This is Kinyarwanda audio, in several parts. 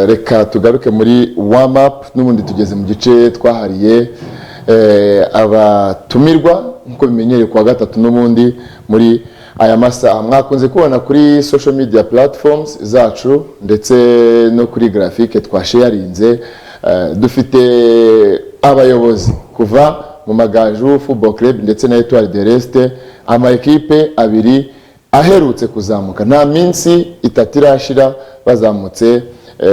Reka tugaruke muri warm up. N'ubundi tugeze mu gice twahariye abatumirwa, nk'uko bimenyereye kuwa gatatu. N'ubundi muri aya masaha mwakunze kubona kuri social media platforms zacu ndetse no kuri graphique twasharinze, dufite abayobozi kuva mu Magaju Football Club ndetse na Etoile de l'Est, ama ekipe abiri aherutse kuzamuka. Nta minsi 3 irashira bazamutse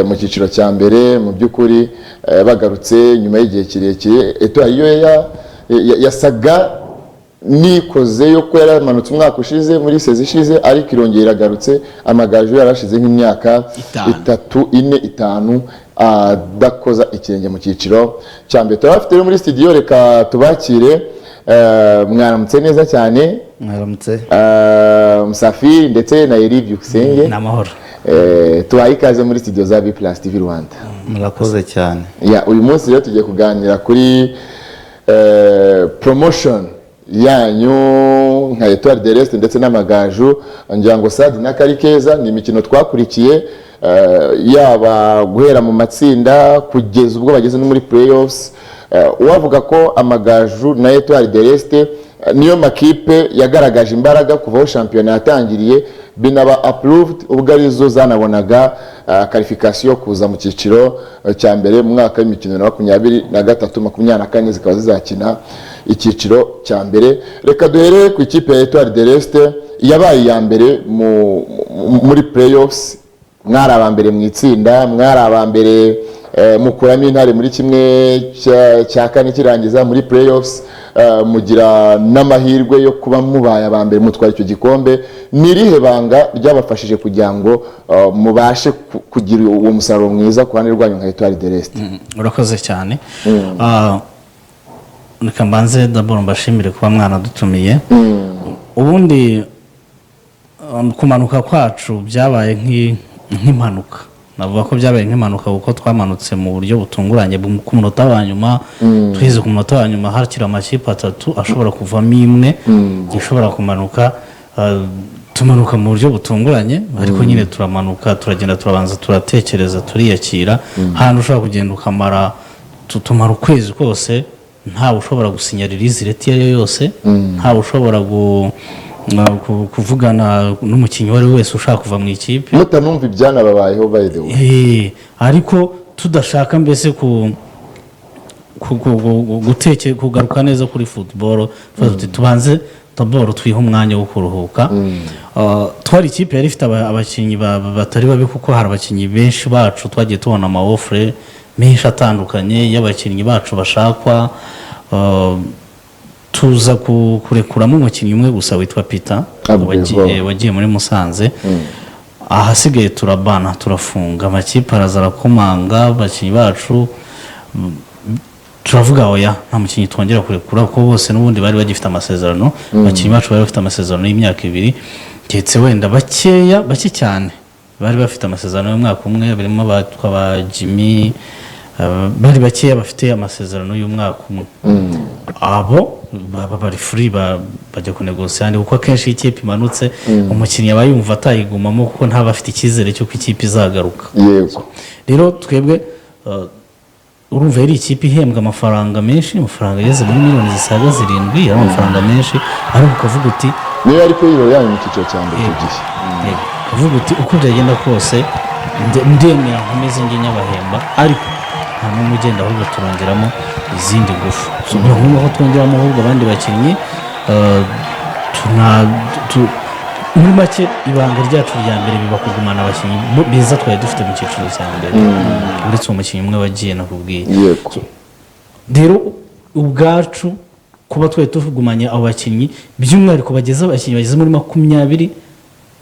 mu cyiciro cya mbere. Mu by'ukuri bagarutse nyuma y'igihe kirekire. Etoile yo yasaga nikoze yo ko yaramanutse umwaka ushize, muri saison ishize, ariko irongera iragarutse. Amagaju yarashize nk'imyaka 5. 3, 4, 5 adakoza ikirenge mu cyiciro cya mbere. Turabafite rero muri studio, reka tubakire. Mwaramutse neza cyane. Mwaramutse. Musafiri ndetse na Eri Byukusenge. Ni amahoro. Tubaye ikaze muri studio za B Plus TV Rwanda. Murakoze cyane. Ya, uyu munsi rero tugiye kuganira kuri promotion yanyu nka Etoile de l'Est ndetse n'Amagaju. Ngira ngo Sadi na Karikeza, ni imikino twakurikiye, yaba guhera mu matsinda kugeza ubwo bageze no muri playoffs. Uwavuga ko Amagaju na Etoile de l'Est niyo makipe yagaragaje imbaraga kuva aho shampiyona yatangiriye, binaba approved ubwo arizo zanabonaga qualification kuza mu cyiciro cya mbere mu mwaka w'imikino na 23 24, zikaba zizakina icyiciro cya mbere. Reka duhere ku ikipe ya Etoile de l'Est yabaye iya mbere muri playoffs. Mwari aba mbere mu itsinda, mwari aba mbere, mukuramo Intare muri kimwe cya kane kirangiza muri playoffs, mugira n'amahirwe yo kuba mubaye aba mbere, mutwara icyo gikombe. Ni irihe banga ryabafashije kugira ngo mubashe kugira uwo musaruro mwiza ku ruhande rwanyu nka Etoile de l'Est? Urakoze cyane. Reka mbanze d'abord mbashimire kuba mwanadutumiye. Ubundi kumanuka kwacu byabaye nk'impanuka. Navuga ko byabaye nk'impanuka kuko twamanutse mu buryo butunguranye ku munota wa nyuma. Twize ku munota wa nyuma, hakiri amakipe atatu ashobora kuvamo imwe ishobora kumanuka. Tumanuka mu buryo butunguranye, ariko nyine turamanuka, turagenda, turabanza turatekereza, turiyakira. Ahantu ushobora kugenda ukamara tumara ukwezi kose ntawe ushobora gusinya release letter iyo ari yo yose, ntawe ushobora kuvugana n'umukinnyi uwo ari we wese ushaka kuva mu ikipe. Mutanumva ibyanababayeho, by the way. Ariko tudashaka mbese ku kugaruka neza kuri football, tuvuga tuti tubanze d'abord twihe umwanya wo kuruhuka. Twari ikipe yari ifite abakinnyi batari babi, kuko hari abakinnyi benshi bacu twagiye tubona ama offre menshi atandukanye y'abakinnyi bacu bashakwa. Tuza kurekuramo umukinnyi umwe gusa witwa Peter Abdul. Wagiye muri Musanze. Ahasigaye turabana, turafunga, amakipe araza arakomanga abakinnyi bacu, turavuga oya, nta mukinnyi twongera kurekura, kuko bose n'ubundi bari bagifite amasezerano. Abakinnyi bacu bari bafite amasezerano y'imyaka 2, keretse wenda bakeya, bake cyane bari bafite amasezerano y'umwaka umwe, barimo abatwa ba Jimmy, bari bakeya bafite amasezerano y'umwaka umwe. Abo baba bari free, bajya kunegosiya, kuko akenshi iyo ikipe imanutse umukinnyi aba yumva atayigumamo, kuko ntaba afite icyizere cy'uko ikipe izagaruka. Rero twebwe, urumva yari ikipe ihembwa amafaranga menshi, amafaranga ageze muri miliyoni zisaga 7, yari amafaranga menshi, ariko ukavuga uti Niyo yari payroll yanyu mu cyiciro cya mbere icyo gihe. Yego. Ukavuga uti uko byagenda kose ndemera nkomeze njye nyabahemba, ariko nta n'umwe ugenda, ahubwo turongeramo izindi ngufu. So, biba ngombwa ko twongeramo ahubwo abandi bakinnyi. Muri make ibanga ryacu rya mbere biba kugumana abakinnyi beza twari dufite mu cyiciro cya mbere, uretse uwo mukinnyi umwe wagiye nakubwiye. Rero ubwacu kuba twari tugumanye abo bakinnyi, by'umwihariko bageze abakinnyi bageze muri 20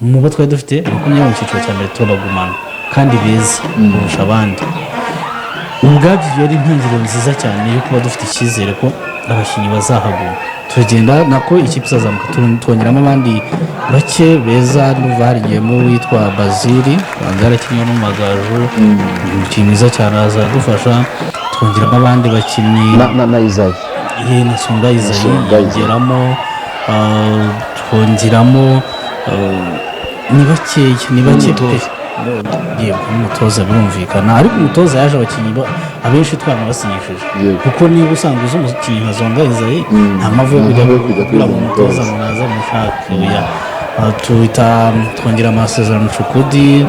mu bo twari dufite 20 mu cyiciro cya mbere, turabagumana kandi beza kurusha abandi, ubwabyo iyo ari intangiriro nziza cyane yo kuba dufite icyizere ko abakinnyi bazahaguma. Turagenda nako ikipe izazamuka, twongeramo abandi bake beza. N'uva harigiyemo uwitwa Bazili, banza yarakinnye no mu Magaju, umukinnyi mwiza cyane, araza aradufasha. Twongeramo abandi bakinnyi. Na Izayi. Na Songa Izayi. Songa Isaie. Yongeramo, twongeramo, ni bakeya, ni bake pe. Yego, n'umutoza birumvikana, ariko umutoza yaje abakinnyi abenshi twanabasinyishije, kuko niba usanzwe uzi umukinnyi nka Zonga Isaie, nta mpamvu yo kujya mpamvu yo kujya kugura kwiga mu mutoza umutoza. ngo naze amushake. Oya. Tuhita twongera amasezerano Cukudi,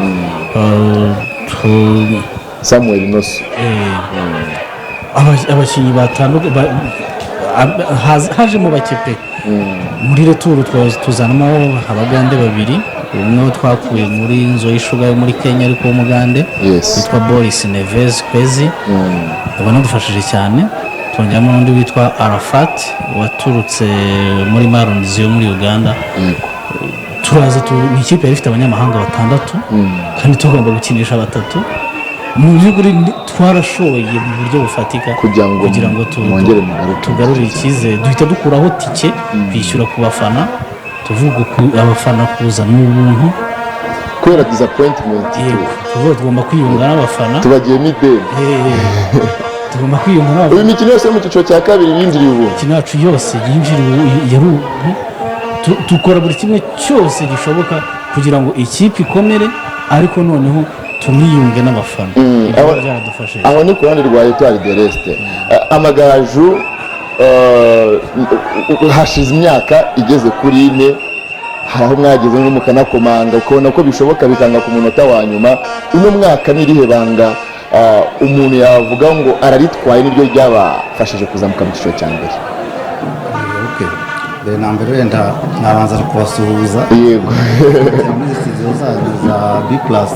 Samuel Inoso. Abakinnyi batandukanye hajemo bake pe. Muri retour tuzanamo Abagande babiri, umwe twakuye muri Nzoia Sugar yo muri Kenya ariko w'Umugande witwa Boris Neves Kwezi, banadufashije cyane. Twongeramo n'undi witwa Arafat waturutse muri Marons yo muri Uganda. Turaza ni ikipe yari ifite abanyamahanga batandatu kandi tugomba gukinisha batatu. Mu by'ukuri twarashoye mu buryo bufatika kugira ngo kugira ngo mwongere mugaruke. Tugarure icyizere. Duhita dukuraho tike kwishyura ku bafana, tuvuga abafana kuza ni ubuntu. Kubera disappointment. Yego, tuvuga tugomba kwiyunga n'abafana. Tubagiyemo ideni. Tugomba kwiyunga n'abafana. Uyu mikino yose yo mu cyiciro cya kabiri yinjiriye ubuntu. Imikino yacu yose yinjiriwe yari ubuntu. Dukora buri kimwe cyose gishoboka kugira ngo ikipe ikomere, ariko noneho tuniyunge n'abafana. Ibyo byaradufashije. Aho ni ku ruhande rwa Etoile de l'Est. Amagaju, hashize imyaka igeze kuri 4, hari aho mwageze no mukanakomanga ukabona ko bishoboka, bikanga ku munota wa nyuma. Uno mwaka ni irihe banga umuntu yavuga ngo araritwaye niryo ryabafashije kuzamuka mu cyiciro cya mbere? Okay. Mbere na mbere wenda nabanza kubasuhuza muri studio zanyu za B Plus,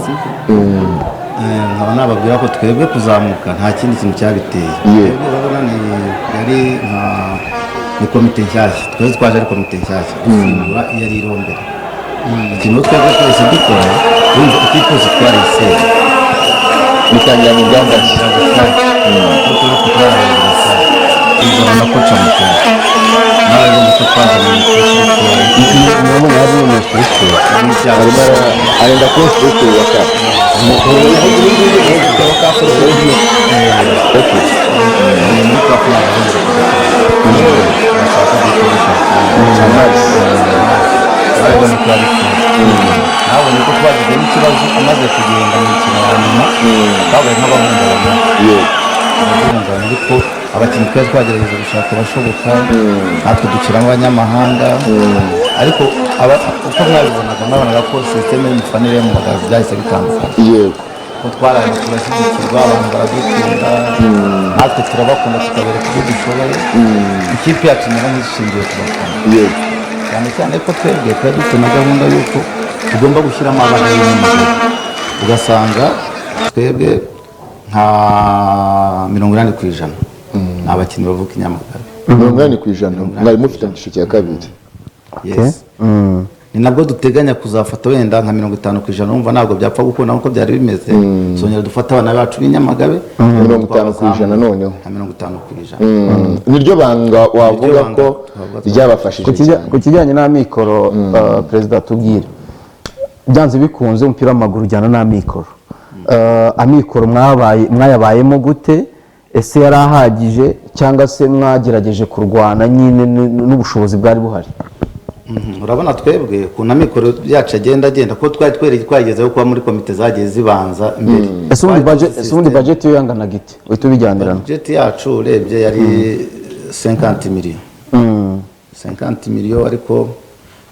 nkaba nababwira ko twebwe kuzamuka nta kindi kintu cyabiteye. Twebwe urabona ni yari nka ni komite nshyashya, twese twaje ari komite nshyashya dusimbura iyo ari irombere. Ikintu twebwe twese dukora, urumva ikipe yose twarayiseye. Bitangira mu ngamba nshya. Tuzana na coach mukuru, nawe urumva ko twazanye Murabona hari n'umusirikare. Arimo arenda kuba inspecteur wa CAF. Muri CAF ntabwo bashaka gukoresha barabona ko nabonye ko twagize n'ikibazo amaze kugenda mu mikino ya nyuma, twabaye nk'abahungabana abahungabana, ariko abakinnyi twari twagerageje gushaka abashoboka, natwe dushyiramo abanyamahanga, ariko uko mwabibonaga, mwabonaga ko système y'imifanire yo mu Magaju byahise bitandukanye, ko twaraje turashyigikirwa, abantu baradukunda, natwe turabakunda, tukabereka ibyo dushoboye. Ikipe yacu imera nk'ishingiye ku bafana, cyane cyane ko twebwe twari dufite na gahunda y'uko tugomba gushyiramo abana b'inyamagabe, ugasanga twebwe nka 80% ni abakinnyi bavuka i Nyamagabe. 80% mwari mufite mu cyiciro cya kabiri? Yes. Ni nabwo duteganya kuzafata wenda nka 50%. Wumva ntabwo byapfa gukunda nk'uko byari bimeze, tuzongera dufate abana bacu b'i Nyamagabe. 50% noneho? Nka 50%. Niryo banga wavuga banga ko twavuga. ryabafashije Ku cyane? Kijyanye n'amikoro, perezida, tubwire, byanze bikunze umupira w'amaguru ujyana n'amikoro. Amikoro mwayabayemo gute? Ese yari ahagije cyangwa se mwagerageje kurwana nyine n'ubushobozi bwari buhari? Urabona twebwe ukuntu amikoro yacu agenda agenda, ko twari twagezeho kuba muri komite zagiye zibanza mbere. Ese ubundi Twari budget, ese ubundi system. budget yo yanganaga ite? Uhita ubijyanirana. Budget yacu urebye yari 50 million, 50 million, ariko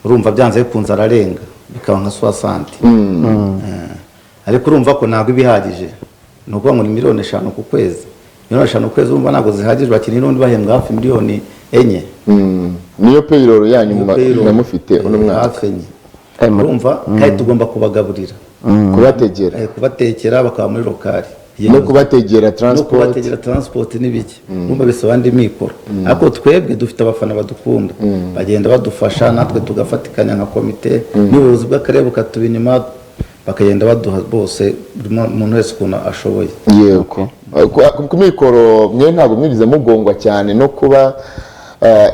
urumva byanze bikunze ararenga bikaba nka 60. Ariko urumva ko ntabwo iba ihagije, ni ukuvuga ngo ni miliyoni 5 ku kwezi. Miliyoni 5 ku kwezi urumva ntabwo zihagije, abakinnyi n'ubundi bahembwa hafi miliyoni 4. Niyo payroll yanyu Payroll. Mufite uno mwaka? Hafi enye. Urumva kandi tugomba kubagaburira, kubategera, kubatekera bakaba muri local no kubategera no transport. Kubategera transport n'ibiki, urumva bisaba andi mikoro. Ariko twebwe dufite abafana badukunda, bagenda badufasha, natwe tugafatikanya nka komite n'ubuyobozi bw'akarere bukatuba inyuma, bakagenda baduha bose, buri muntu wese ukuntu ashoboye. Yego. Ku mikoro mwe ntabwo mwigeze mugongwa cyane no kuba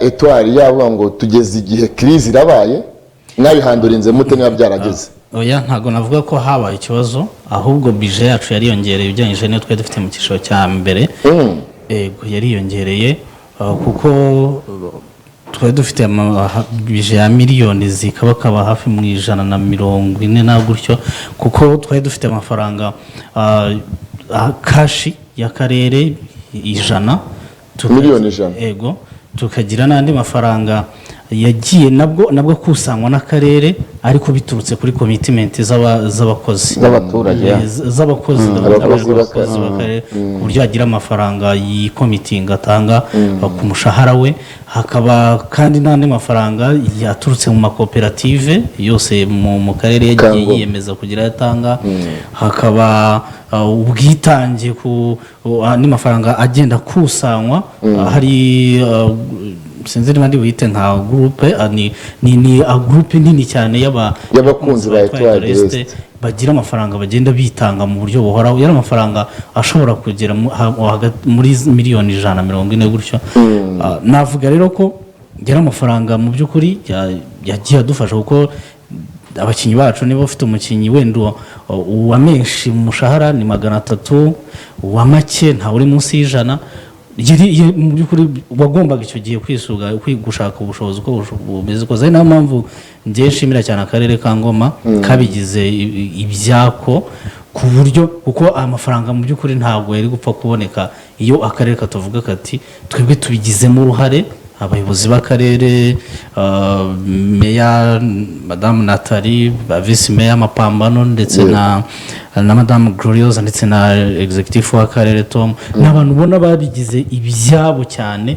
Etoile yavuga ngo tugeze igihe crise irabaye? Mwabihandurinze mute niba byarageze? Oya, ntabwo navuga ko habaye ikibazo, ahubwo budget yacu yariyongereye ugereranyije n'iyo twari dufite mu cyiciro cya mbere. Yego, yariyongereye, kuko Twari dufite budget ya miliyoni zikabakaba hafi mu 140 na gutyo, kuko twari dufite amafaranga cash y'akarere 100. Miliyoni 100. Ego, tukagira n'andi mafaranga yagiye nabwo akusanywa n'akarere, ariko biturutse kuri commitment z'abakozi. Z'abaturage, ya. Z'abakozi, ndavuga. Abakozi. Abakozi b'akarere, ku buryo yagira amafaranga yicommittinga atanga ku mushahara we. Hakaba kandi n'andi mafaranga yaturutse mu makoperative yose mu karere yagiye Kango. yiyemeza kugira ayo atanga. Hakaba ubwitange ku andi mafaranga agenda akusanywa. Hari sinzi niba ndi buyite nka groupe, ni groupe nini cyane Y'abakunzi ba Etoile Etoile de l'Est, de l'Est. bagira amafaranga bagenda bitanga mu buryo buhoraho. Yari amafaranga ashobora kugera muri miliyoni 140 gutyo. Navuga rero ko yari amafaranga mu by'ukuri yagiye adufasha, kuko abakinnyi bacu, niba ufite umukinnyi wenda uwa menshi mu mushahara ni 300, uwa make ntawe uri munsi y'100, mu by'ukuri wagombaga icyo gihe kwisuga, gushaka ubushobozi uko bumeze kose. Ari nayo mpamvu njye nshimira cyane akarere ka Ngoma kabigize ibyako, ku buryo kuko amafaranga mu by'ukuri ntabwo yari gupfa kuboneka iyo akarere katavuga kati: "Twebwe tubigizemo uruhare." Abayobozi b'akarere, meya Madamu Nathalie, ba visi meya Mapambano ndetse na Madamu Gloriose ndetse na executive w'akarere Tom, ni abantu ubona babigize ibyabo cyane,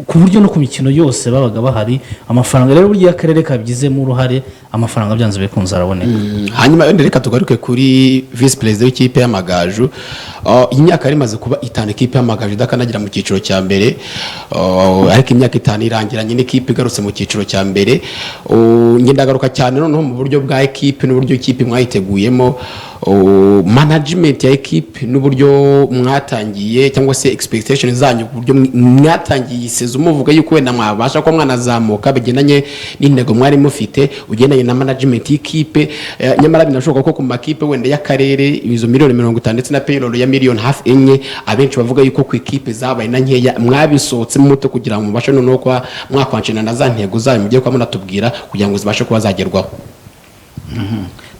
ku buryo no ku mikino yose babaga bahari. Amafaranga rero, burya iyo akarere kabigizemo uruhare, amafaranga byanze bikunze araboneka. Hanyuma wenda reka tugaruke kuri visi perezida w'ikipe y'Amagaju. Iyi myaka yari imaze kuba 5 ikipe y'Amagaju idakandagira mu cyiciro cya mbere, ariko imyaka 5 irangiranye n'ikipe igarutse mu cyiciro cya mbere. Njye ndagaruka cyane noneho mu buryo bwa ekipe n'uburyo ikipe mwayiteguyemo, management ya ekipe n'uburyo mwatangiye, cyangwa se expectation zanyu ku buryo mwatangiye iyi saison muvuga yuko wenda mwabasha kuba mwanazamuka bigendanye n'intego mwari mufite, ugendanye na management y'ikipe. Nyamara binashoboka ko ku makipe wenda y'akarere izo miliyoni 50 ndetse na payroll ya miliyoni hafi 4, abenshi bavuga yuko ku ikipe zabaye na nkeya. Mwabisohotsemo muto kugira ngo mubashe noneho kuba mwakwanshina na za ntego zanyu mugiye kuba munatubwira kugira ngo zibashe kuba zagerwaho?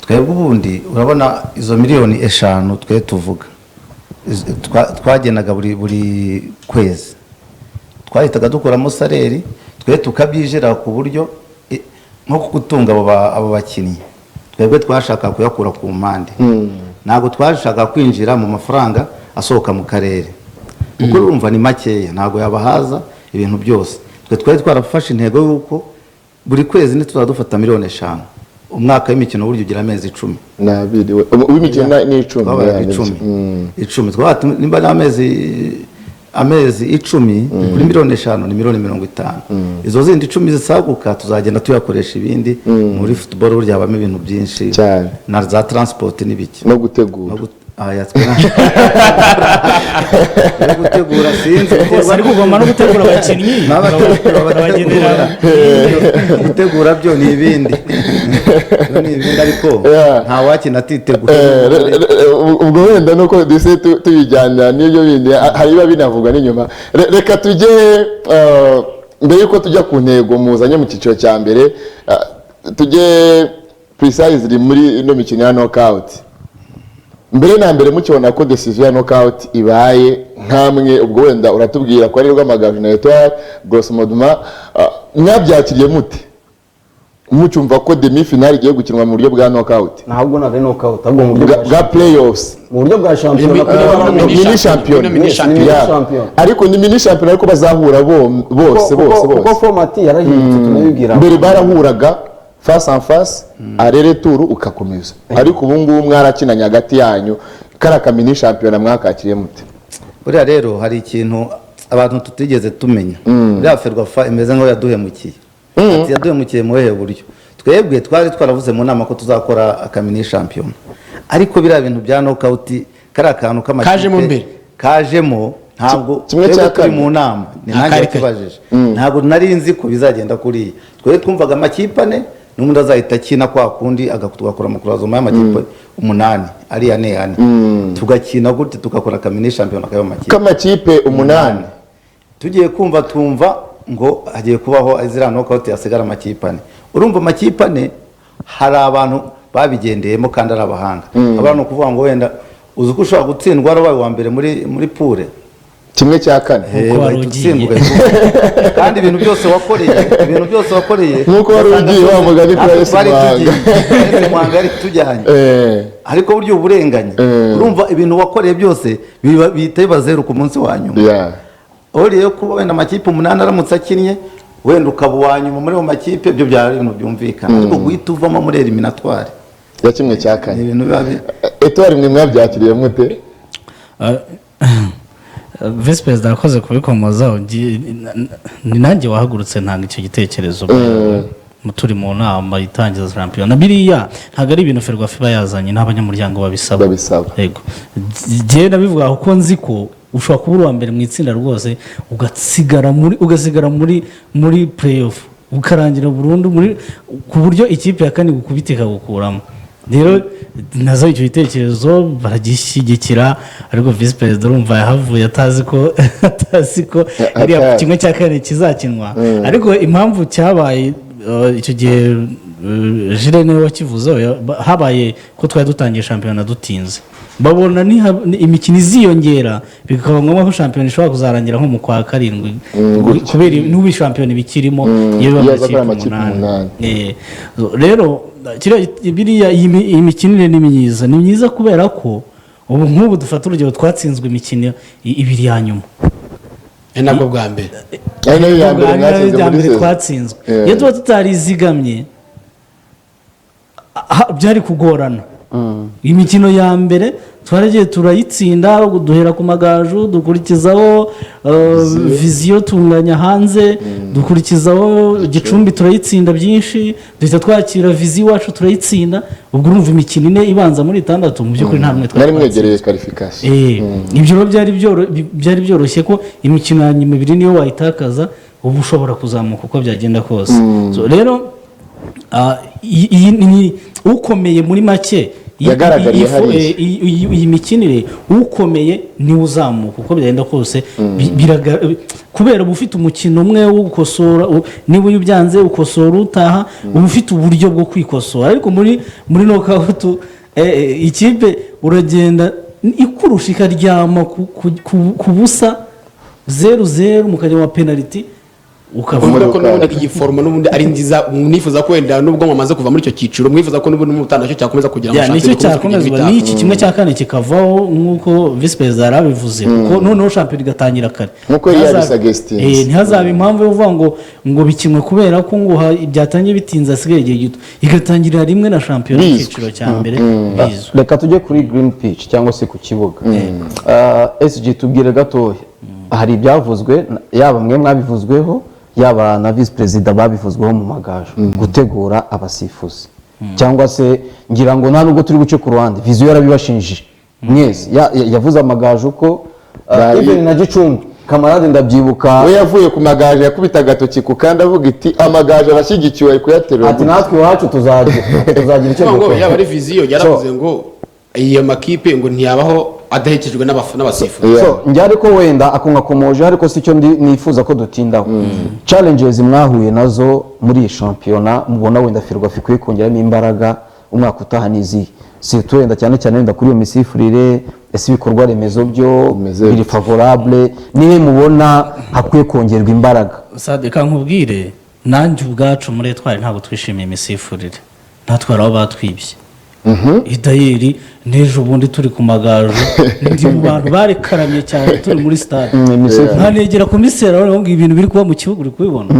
Twebwe ubundi urabona izo miliyoni 5 twe tuvuga twagenaga buri kwezi, twahitaga dukuramo salaire, twe tukabyijera ku buryo nko gutunga abo bakinnyi, twebwe twashaka kuyakura ku mpande. Ntabwo twashaka kwinjira mu mafaranga asohoka mu karere, kuko urumva ni makeya, ntabwo yabahaza ibintu byose. Twe twari twarafashe intego y'uko buri kwezi ntituzajya dufata miliyoni 5. Umwaka w'imikino burya ugira amezi 10. N'abiri w'imikino ni 10. Twabaye Ya, 10. 10. 10 nimba ari amezi 10 kuri miliyoni 5 ni miliyoni 50. Izo zindi 10 zisaguka tuzagenda tuyakoresha ibindi. Muri football burya habamo ibintu byinshi Cyane. na za transport n'ibiki. No gutegura. No aya, no gutegura sinzi. Rwose, ariko ugomba no gutegura abakinnyi. N'abategura. Abagenera. Gutegura byo ni ibindi, byo ni ibindi, ariko nta wakina atiteguye. Ubwo wenda nuko duse tubijyana n'ibyo bindi, hari ibiba binavugwa n'inyuma. Reka tujye mbere yuko tujya ku ntego muzanye mu cyiciro cya mbere, tujye precisely muri ino mikino ya knockout. Mbere na mbere, mukibona ko decision ya knockout ibaye, nkamwe ubwo wenda uratubwira ko ari Rwamagaju na Etoile, grosso modo, mwabyakiriye mute mucyumva ko demi finale igiye gukinwa mu buryo bwa knockout? Ntabwo ntabwo ari knockout, ahubwo mu buryo bwa bwa bwa playoffs. mu buryo bwa shampiyona, kuko mini shampiyona. Mini shampiyona. Yeah. Shampiyona. Ariko ni mini shampiyona, ariko bazahura bose bose kuko bose. Format yarahindutse, tunabibwira. Mbere barahuraga face en face, aller-retour ugakomeza, ariko ubu ngubu mwarakinanye hagati yanyu. Kariya ka mini shampiyona mwakakiriye mute? Buriya rero hari ikintu abantu tutigeze tumenya. Buriya Ferwafa imeze nk'aho yaduhemukiye. Ati yaduhemukiye mu buhe buryo? Twebwe twari twaravuze mu nama ko tuzakora aka mini shampiyona, ariko biriya bintu bya knockout, kariya kantu k'amakipe Kajemo mbere. Kajemo ntabwo Kimwe twebwe cya turi kane. mu nama ni Nta nanjye kari kari. wakibajije, ntabwo nari nzi ko bizagenda kuriya. Twebwe twumvaga amakipe ane n'ubundi azahita akina kwa kundi, tugakora amakurazoma y'amakipe 8 ari ane ane, tugakina gutya, tugakora aka mini shampiyona k'ayo makipe K'amakipe 8. Tugiye kumva twumva Ngo hagiye kubaho ziriya knockout, hasigara amakipe ane. Urumva amakipe ane hari abantu babigendeyemo kandi ari abahanga. Abantu ni ukuvuga ngo wenda uzi ko ushobora gutsindwa warabaye uwa mbere muri poule. 1/4. Uko wari Ugahita ugiye. utsindwa kandi ibintu byose wakoreye Nk'uko wari ugasanga ugiye, wa mugani kuri natwe AS twari Muhanga. tugiye. AS Muhanga yari tujyanye, ariko burya uburenganye, urumva ibintu wakoreye byose bihita biba zeru ku munsi wa nyuma. Uriye kuba wenda amakipe umunani aramutse akinnye, wenda ukaba uwa nyuma muri ayo makipe, ibyo byaba ari ibintu byumvikana, ariko guhita uvamo muri éliminatoire ya kimwe cya ni kane ibintu biba Etoile, mwe mwabyakiriye mute? Visi perezida yakoze kubikomozaho. Ni nanjye wahagurutse ntanga icyo gitekerezo turi mu nama itangiza shampiyona. Biriya ntabwo ari ibintu FERWAFA iba yazanye, n'abanyamuryango babisaba. Babisaba. Yego, njyewe nabivuga kuko nzi ko ushobora kuba uri uwa mbere mu itsinda rwose, ugasigara muri play-off, ukarangira burundu muri, ku buryo ikipe ya kane igukubita ikagukuramo. Rero nazo icyo gitekerezo baragishyigikira, ariko visi perezida urumva yahavuye atazi ko iriya 1/4 kizakinwa. Ariko impamvu cyabaye, icyo gihe Jire niwe wakivuzeho, habaye ko twari dutangiye shampiyona dutinze, babona imikino iziyongera, bikaba ngombwa ko shampiyona ishobora kuzarangira nko mu kwa karindwi, kubera n'ubu shampiyona ibikirimo iyo biba Iyo aza ko ari amakipe amakipe umunani. umunani. Rero biriya iyi mikinire ni myiza, ni myiza kubera ko ubu nk'ubu dufata urugero, twatsinzwe imikino ibiri ya nyuma. Ni nabwo bwa mbere. Ari nayo ya mbere Ari nayo mwatsinze ya muri mbere saison. twatsinzwe. Yeah. Iyo tuba tutarizigamye, byari kugorana. Imikino ya mbere twaragiye turayitsinda, duhera ku Magaju, dukurikizaho Vision, tunganya hanze, dukurikizaho Gicumbi turayitsinda byinshi, duhita twakira Vision iwacu turayitsinda. Ubwo urumva imikino ine ibanza muri itandatu, mu by'ukuri nta mwe twari Mwari twatsinze. mwegereye qualification. Ibyo rero byari byoroshye ko imikino ya nyuma ibiri niyo wayitakaza uba ushobora kuzamuka uko byagenda kose. So, rero iyi ni ukomeye muri make Yagaragariye hariya. Iyi mikinire, ukomeye niwe uzamuka uko byagenda kose. Kubera uba ufite umukino umwe wo gukosora, niba uyu byanze ukosora utaha, uba ufite uburyo bwo kwikosora. Ariko muri knockout, ikipe uragenda ikurusha ikaryama ku busa, 0-0, mukajya mu penaliti, ukava. Uvuga ko n'ubundi iyi format n'ubundi ari nziza, mwifuza ko wenda nubwo mwamaze kuva muri icyo cyiciro, mwifuza ko n'ubundi mutandacyo cyakomeza kugira ngo Ya, nicyo shampiyona ikomeze kugira cyakomezwa ibitaha. n'iki 1/4 kikavaho nk'uko visi perezida yarabivuze, kuko noneho shampiyona igatangira kare. Nk'uko yari yabisuggestinze. Ntihazabe impamvu yo kuvuga ngo bikinwe kubera ko ngo byatangiye bitinze, hasigaye igihe gito, igatangirira rimwe na shampiyona Bizwi. y'icyiciro cya mbere bizwi. Reka tujye kuri green pitch cyangwa se ku kibuga. SG, tubwire gatoya, hari ibyavuzwe, yaba mwe mwabivuzweho, yaba na visi perezida babivuzweho mu Magaju, gutegura abasifuzi, cyangwa se ngira ngo nta nubwo turi buce ku ruhande, Vision yarabibashinjije mwese. Yavuze Amagaju ko even na Gicumbi, kamarade, ndabyibuka. We yavuye ku Magaju, yakubita agatoki ku kandi avuga iti: "Amagaju abashyigikiwe ari kuyaterura." Ati: "Natwe iwacu tuzagira icyo ngo dukora." Yaba ari Vision yaravuze ngo iyo makipe ngo ntiyabaho adahekejwe n'abasifuzi. So njye ariko wenda ako nkakomoje, ariko si cyo ndi nifuza ko dutindaho. Challenges mwahuye nazo muri iyi shampiyona, mubona wenda FERWAFA ikwiye kongeramo imbaraga umwaka utaha, n'izihe? Surtout wenda cyane cyane wenda kuri iyo misifurire. Ese ibikorwa remezo byo Bimeze biri bite? favorable? Nihe mubona hakwiye kongerwa imbaraga? Sadeka, nkubwire, nanjye ubwacu muri Etoile ntabwo twishimiye imisifurire, natwe hari aho batwibye. Idayeri n'ejo bundi turi ku Magaju, ndi mu bantu barekaramye cyane turi muri stade, nkanegera komiseri aho ngo ibintu biri kuba mu kibuga uri kubibona.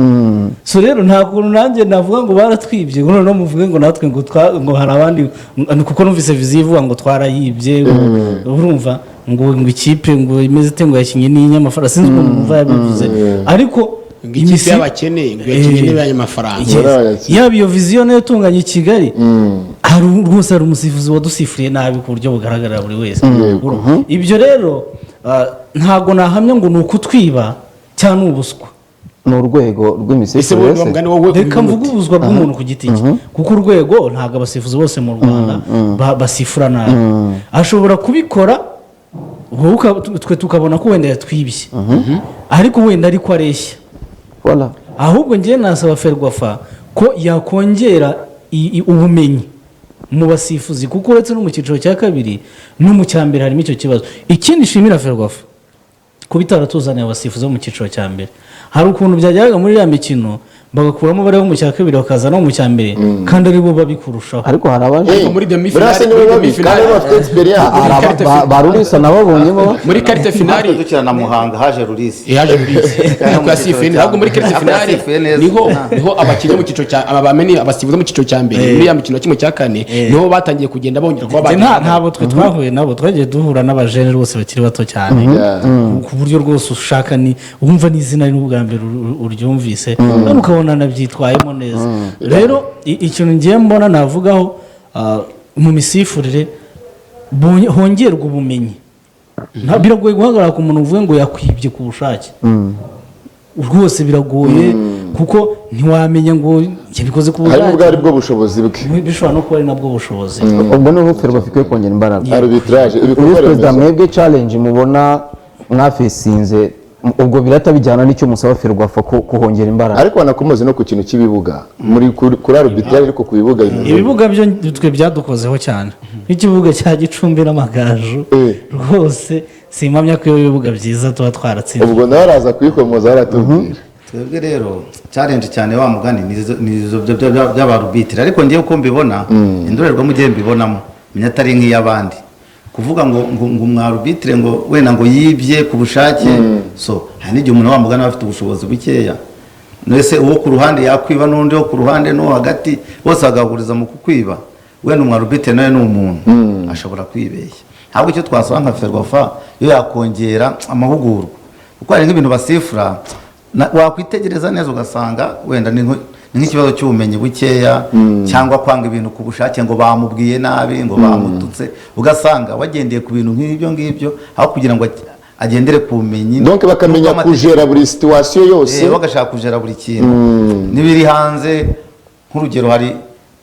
So rero nta kuntu nanjye navuga ngo baratwibye, ngo noneho muvuge ngo natwe ngo hari abandi, kuko numvise Vision ivuga ngo twarayibye, ngo urumva ngo ikipe ngo imeze ite, ngo yakinnye n'inyamafaranga, sinzi ukuntu numva yabivuze, ariko Ngo ikipe y'abakene ngo yakinnye n'abanyamafaranga. Yes. Barayakira. Yaba iyo Vision nayo itunganye i Kigali, hari rwose hari umusifuzi wadusifuriye nabi ku buryo bugaragarira buri wese. Ibyo rero ntabwo nahamya ngo ni ukutwiba cyangwa ni ubuswa. Ni urwego Ese rw'imisifurire wowe se? mugani wowe Reka ubibona mvuge ute? ubuzwa bw'umuntu ku giti cye, kuko urwego ntabwo abasifuzi bose mu Rwanda basifura nabi. Ashobora kubikora, wowe twe tukabona ko wenda yatwibye, ariko wenda ariko areshya. Voilà. Ahubwo ngewe nasaba FERWAFA ko yakongera ubumenyi mu basifuzi, kuko uretse no mu cyiciro cya kabiri, no mu cya mbere harimo icyo kibazo. Ikindi nshimira FERWAFA, kuba itaratuzaniye abasifuzi bo mu cyiciro cya mbere. Hari ukuntu byajyaga muri iriya mikino, bagakuramo bari mu cya kabiri, bakaza no mu cya mbere, kandi ari bo babi kurushaho. Ariko hari abaje. Muri demi Buriya se finale, nibo muri babi demi kandi finale, bafite experience. Hari ba Rulisa nababonyemo. Muri quart Natwe finale dukina na Muhanga haje Rurisi. Yaje Rurisi, ariko yasifuye neza. Ahubwo muri quart Ariko finale yasifuye neza. niho abakinnyi bo mu cyiciro cya aba bamenye abasifuzi bo mu cyiciro cya mbere muri ya mikino ya 1/4, niho batangiye kugenda bongera kuba Njye bagira. Ntabwo twe twahuye nabo, twagiye duhura n'abajene rwose bakiri bato cyane, ku buryo rwose ushaka ni wumva n'izina n'ubwa mbere uryumvise, none ukabona nabyitwayemo neza. Rero ikintu ngiye mbona navugaho, mu misifurire hongerwa ubumenyi. Biragoye guhagarara ku muntu uvuge ngo yakwibye ku bushake. Rwose biragoye, kuko ntiwamenya ngo yabikoze ku Harimo ubwo bushake. ari bwo bushobozi bwe. Bishobora no kuba ari nabwo bushobozi. Ubwo niho FERWAFA ikwiye kongera imbaraga. Arbitrage, ibikorwa Visi Perezida, remezo. mwebwe challenge mubona mwafacinze, ubwo birata bijyana n'icyo musaba FERWAFA kuhongera imbaraga. Ariko wanakomoze no ku kintu cy'ibibuga muri kuri arbitrage, ariko ku bibuga bimeze Ibibuga byo twe byadukozeho cyane, nk'ikibuga cya Gicumbi n'Amagaju. Rwose simpamya ko iyo bibuga byiza tuba twaratsinze. Ubwo nawe araza kuyikomoza, aratubwira. Twebwe rero challenge cyane, wa mugani, ni izo by'abarubitire. Ariko ngewe uko mbibona, indorerwamo ugiye mbibonamo, menya atari nk'iy'abandi kuvuga ngo umwarubitire ngo wenda ngo yibye ku bushake. So hari n'igihe umuntu, wa mugani, aba afite ubushobozi bukeya. Mbese uwo ku ruhande yakwiba, n'undi wo ku ruhande n'uwo hagati, bose bagahuriza mu kukwiba. Wenda umwarubitire nawe ni umuntu, ashobora kwibeshya. Ntabwo icyo twasaba nka FERWAFA, yo yakongera amahugurwa, kuko hari nk'ibintu basifura wakwitegereza neza ugasanga wenda ni nk'ikibazo cy'ubumenyi bukeya, cyangwa kwanga ibintu ku bushake, ngo bamubwiye nabi, ngo bamututse, ugasanga wagendeye ku bintu nk'ibyo ngibyo aho kugira ngo agendere ku bumenyi. Donc bakamenya N'uko amategeko- kujera buri situation yose. Bagashaka kujera buri kintu n'ibiri hanze. Nk'urugero, hari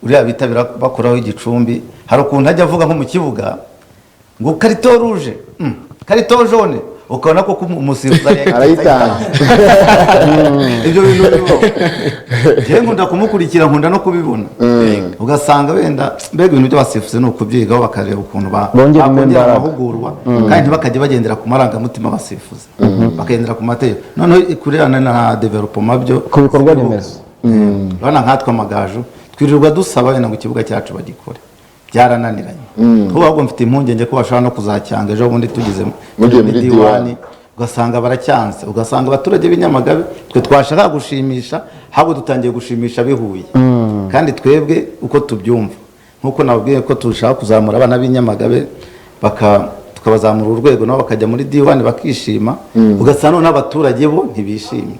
uriya bitabira bakoraho igicumbi, hari ukuntu ajya avuga nko mu kibuga ngo "carton rouge, carton jaune", ukabona ko umusifuzi Arayitanga. Ibyo bintu bibaho. Njyewe nkunda kumukurikira, nkunda no kubibona, ugasanga wenda mbega ibintu by'abasifuzi ni ukubyigaho, bakareba ukuntu Bongeramo bakongera imbaraga. amahugurwa, kandi ntibakajya bagendera ku marangamutima abasifuzi, bakagendera ku mategeko. Noneho kurebana na développement byo Ku bikorwa remezo. Urabona nkatwe Amagaju twirirwa dusaba wenda ngo ikibuga cyacu bagikore, byarananiranye. Kuko ahubwo mfite impungenge ko bashobora no kuzacyanga ejo bundi tugeze Mugiye muri diwani. Ugasanga baracyanze, ugasanga abaturage b'i Nyamagabe twe twashaka gushimisha, ahubwo dutangiye gushimisha bihuye. Kandi twebwe uko tubyumva, nk'uko nababwiye ko dushaka kuzamura abana b'i Nyamagabe, tukabazamura urwego, nabo bakajya muri diwani bakishima, ugasanga noneho abaturage bo ntibishimye,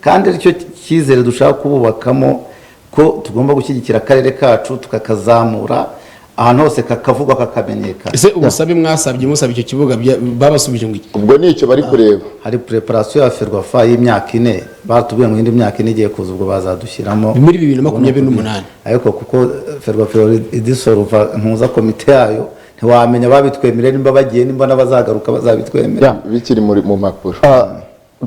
kandi aricyo cyizere dushaka kububakamo, ko tugomba gushyigikira akarere kacu, tukakazamura ahantu hose, kakavugwa, kakamenyekana. Ese ubusabe mwasabye, musaba icyo kibuga, babasubije ngo iki? Ubwo ni icyo bari kureba. Hari préparation ya FERWAFA y'imyaka 4, batubwiye ngo indi myaka 4 igiye kuza, ubwo bazadushyiramo. Muri 2028. Ariko kuko FERWAFA idisolva ntuza komite yayo, ntiwamenya babitwemereye nimba bagiye, nimba n'abazagaruka bazabitwemera. Bikiri mu mpapuro.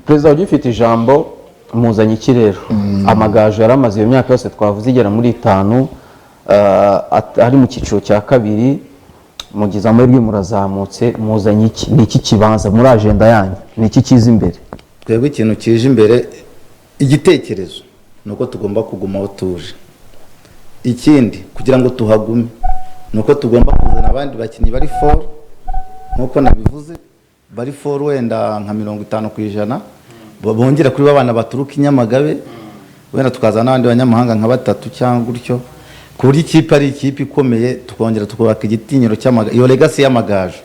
Perezida ugifite ijambo, muzanye iki rero? Amagaju yaramaze iyo myaka yose twavuze igera muri 5 ari mu cyiciro cya kabiri. Mugize amahirwe murazamutse, muzanye iki? Ni iki kibanza muri agenda yanyu? Ni iki kiza imbere? Twebwe ikintu kije imbere, igitekerezo ni uko tugomba kuguma aho tuje. Ikindi, kugira ngo tuhagume, ni uko tugomba kuzana abandi bakinnyi bari fort, nk'uko nabivuze, bari fort wenda nka 50%, bongera kuri ba bana baturuka i Nyamagabe, wenda tukazana n'abandi banyamahanga nka batatu cyangwa gutyo, ku buryo ikipe ari ikipe ikomeye, tukongera tukubaka igitinyiro cy'amagaju, iyo legacy y'Amagaju,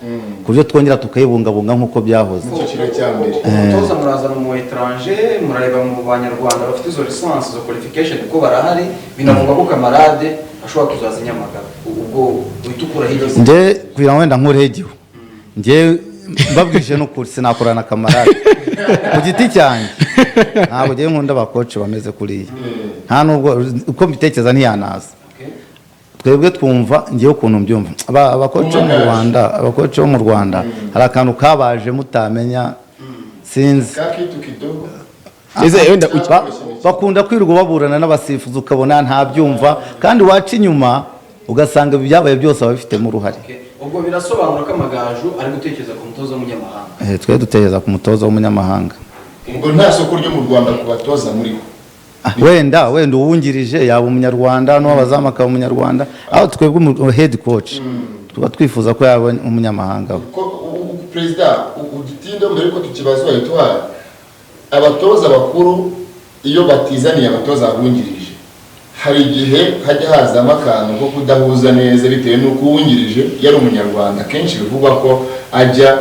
ku buryo twongera tukayibungabunga nk'uko byahoze. Icyiciro cya mbere. Umutoza murazana umu étranger, murareba mu banyarwanda bafite izo licence, izo qualification, kuko barahari? Binavugwa ko Kamarade ashobora kuzaza i Nyamagabe, ubwo uhita ukuraho igihe. Nge kugira ngo wenda nkureho igihu, nge mbabwije n'ukuri, sinakorana na Kamarade ku giti cyanjye. Ntabwo ngewe nkunda abakoci bameze kuriya, nta nubwo uko mbitekereza ntiyanaza. Twebwe twumva, ngewe ukuntu mbyumva, abakoci bo mu Rwanda, abakoci bo mu Rwanda hari akantu kabaje mutamenya, sinzi. Ese wenda Bakunda kwirirwa baburana n'abasifuzi, ukabona ntabyumva, kandi waca inyuma ugasanga ibyabaye byose ababifitemo uruhare. Okay. Ubwo birasobanura ko Amagaju ari gutekereza ku mutoza w'umunyamahanga? Twe dutekereza ku mutoza w'umunyamahanga. Ubwo nta soko ryo mu Rwanda ku batoza muriho? Wenda uwungirije yaba umunyarwanda, n'uw'abazamu akaba umunyarwanda, aho twebwe head coach tuba twifuza ko yaba umunyamahanga we. Ko perezida ugitinde mbere yuko tukibazwa Etoile, abatoza bakuru iyo batizaniye abatoza bungirije, hari igihe hajya hazamo akantu ko kudahuza neza, bitewe n'uko uwungirije yari umunyarwanda. Kenshi bivugwa ko ajya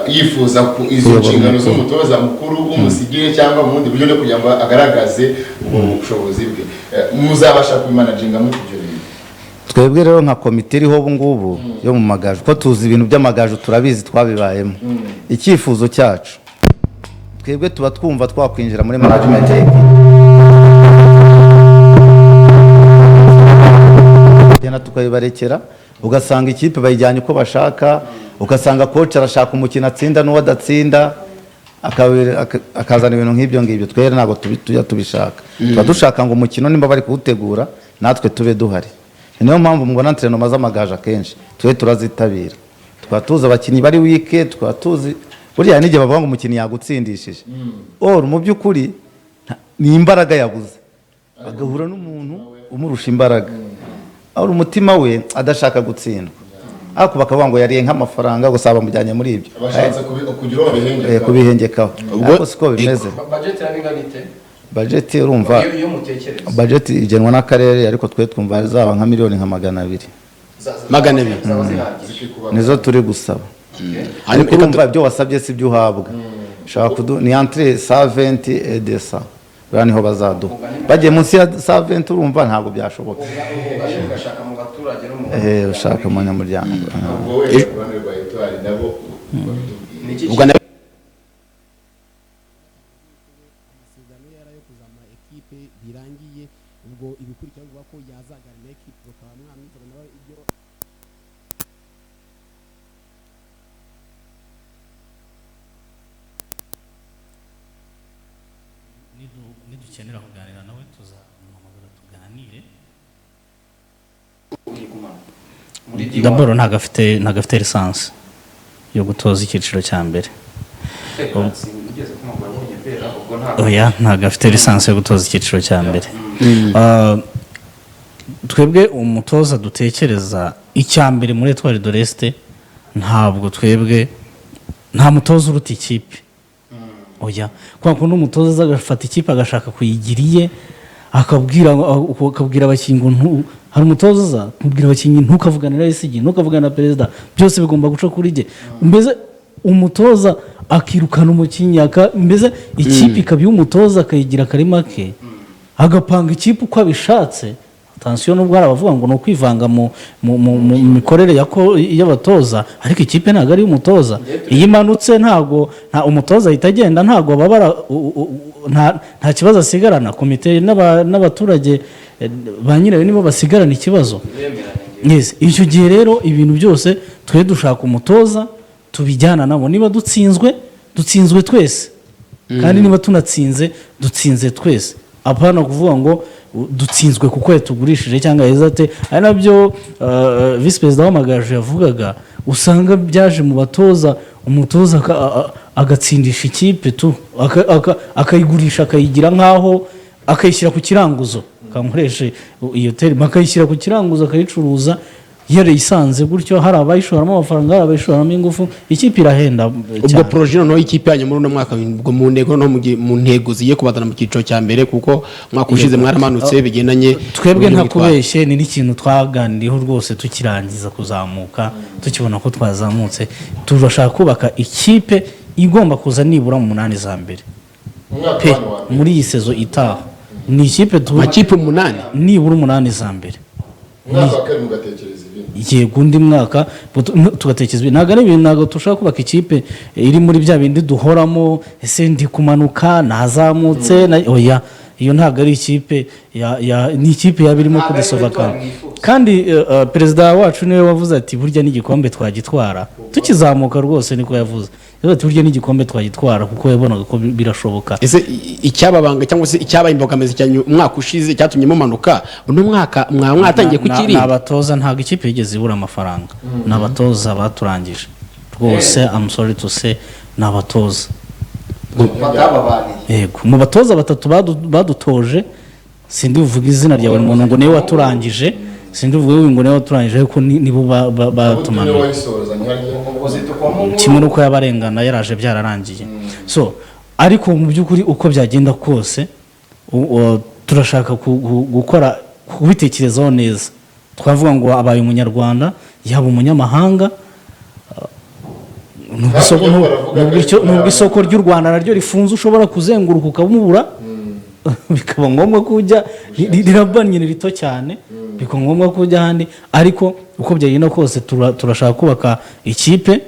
yifuza ku izo Kuyobora nshingano umukuru. z'umutoza mukuru umusigire, cyangwa mu bundi buryo no kugira ngo agaragaze ubwo bushobozi bwe. Muzabasha kubimanaginga muri ibyo bintu? Twebwe rero nka komite iriho ubu ngubu yo mu Magaju, ko tuzi ibintu by'Amagaju, turabizi, twabibayemo, icyifuzo cyacu twebwe tuba twumva twakwinjira muri management ya equipe, tugenda tukabibarekera, ugasanga ikipe bayijyanye uko bashaka, ugasanga coach arashaka umukino atsinda n'uwo adatsinda, akazana ibintu nk'ibyo ngibyo. Twere ntabwo tujya tubishaka. Tuba dushaka ngo umukino nimba bari kuwutegura natwe tube duhari. Ni niyo mpamvu mubona entraînement z'Amagaju akenshi twe turazitabira, tukaba tuzi abakinnyi bari weak, tukaba tuzi buriya n'igihe bavuga ngo umukinnyi yagutsindishije, or mu by'ukuri ni imbaraga yabuze, agahura n'umuntu umurusha imbaraga, aho umutima we adashaka gutsindwa, ariko bakavuga ngo yariye nk'amafaranga gusa, bamujyanye muri ibyo. Bashatse kugira uwo babihengeka. Kubihengekaho, ariko siko bimeze. Budget yaba ingana ite? Budget urumva, Iyo mutekereza. Budget igenwa n'akarere, ariko twe twumva zaba nka miliyoni nka 200. 200. Zaba zihagije? Nizo turi gusaba. Hanyuma Ariko reka urumva ibyo wasabye si byo uhabwa. Ushaka kudu ni entre 120 et 200, buriya niho bazaduha. Bagiye munsi ya 120 urumva ntabwo byashoboka. Ugashaka mu baturage no mu Ushaka mu banyamuryango. Ubwo wenda ku ruhande rwa Etoile nabo babitubwiye. Ni iki? Ubwo Amasezerano yari ayo kuzamura ekipe birangiye, ubwo ibikurikira bivuga ko yazagarira ekipe, bakaba mwamwizera nawe ibyo. Nidukenera kuganira nawe tuzamuhamagara tuganire. Uyigumana muri D1. D'abord ntabwo afite licence yo gutoza icyiciro cya mbere. Ugeze ku maguru abonye bera ubwo ntabwo. Oya, ntabwo afite licence yo gutoza icyiciro cya mbere. Twebwe umutoza dutekereza icya mbere muri Etoile de l'Est, ntabwo twebwe nta mutoza uruta ikipe, oya. Kwa kundi umutoza aza agafata ikipe agashaka kuyigira iye, akabwira abakinnyi ngo hari umutoza uza kubwira abakinnyi: "Ntukavugane na SG, ntukavugane na perezida, byose bigomba guca kuri jye." Mbese umutoza akirukana umukinnyi, mbese ikipe ikaba iy'umutoza, akayigira akarima ke, agapanga ikipe uko abishatse. Attention, nubwo hari abavuga ngo ni ukwivanga mu mikorere y'abatoza, ariko ikipe ntabwo ari iy'umutoza. Iyo imanutse ntabwo nta umutoza ahita agenda, ntabwo babara nta kibazo asigarana. Komite n'abaturage ba nyirayo nibo basigarana ikibazo. Yes, icyo gihe rero ibintu byose twe dushaka umutoza tubijyana nabo. Niba dutsinzwe, dutsinzwe twese, kandi niba tunatsinze, dutsinze twese, apana kuvuga ngo dutsinzwe kuko yatugurishije cyangwa yagize ate. Ari nabyo visi perezida w'Amagaju yavugaga, usanga byaje mu batoza, umutoza agatsindisha ikipe tu akayigurisha, akayigira nk'aho akayishyira ku kiranguzo, kankoreshe iyo terme, akayishyira ku kiranguzo, akayicuruza yarayisanze gutyo. Hari abayishoramo amafaranga, hari abayishoramo ingufu, ikipe irahenda Ubwo cyane. projet noneho y'ikipe yanyu muri uno mwaka, ubwo mu ntego noneho mu ntego zigiye kubazana mu cyiciro cya mbere, kuko umwaka ushize mwaramanutse bigendanye Twebwe n'uburyo nta mwitwara. kubeshye, ni n'ikintu twaganiriyeho rwose tukirangiza kuzamuka, tukibona ko twazamutse, turashaka kubaka ikipe igomba kuza nibura mu munani za mbere Umwaka pe wano wa mbere. Muri iyi saison itaha ni ikipe Amakipe umunani. Nibura umunani za mbere. Umwaka wa kabiri mugatekereza ibindi. Yego, undi mwaka tugatekereza ibintu. Ntabwo ari ibintu, ntabwo dushaka kubaka ikipe iri muri bya bindi duhoramo: ese ndi kumanuka, nazamutse, oya, iyo ntabwo ari ikipe ni ikipe yaba irimo Ntabwo ari kudusova Etoile kandi mwifuza. Kandi perezida wacu niwe wavuze ati burya n'igikombe twagitwara tukizamuka rwose, niko yavuze. Yavuze ati burya n'igikombe twagitwara, kuko yabonaga ko birashoboka. Ese icyababanga cyangwa se icyabaye imbogamizi cyane umwaka ushize cyatumye mumanuka, uno mwaka mwaba mwatangiye Ni kukirinda? abatoza. Ntabwo ikipe yigeze ibura amafaranga, ni abatoza baturangije rwose. I'm sorry to say, ni abatoza. Batababaniye. Yego, mu batoza batatu badutoje, sindi buvuge izina rya buri muntu ngo niwe waturangije, sindi buvuge ngo niwe waturangije, ariko nibo batumanuye. Wayisoza ntiharya. Ubwo zitukwamo. Kimwe n'uko yabarengana yaraje byararangiye. So ariko mu by'ukuri uko byagenda kose, turashaka gukora, kubitekerezaho neza. Twavuga ngo abaye umunyarwanda, yaba umunyamahanga, Hakurya baravuga ko nubwo isoko ry'u Rwanda naryo rifunze, ushobora kuzenguruka ukamubura, bikaba ngombwa ko ujya rirabanye, ni rito cyane, bikaba ngombwa ko ujya ahandi. Ariko uko byagenda kose, turashaka kubaka ikipe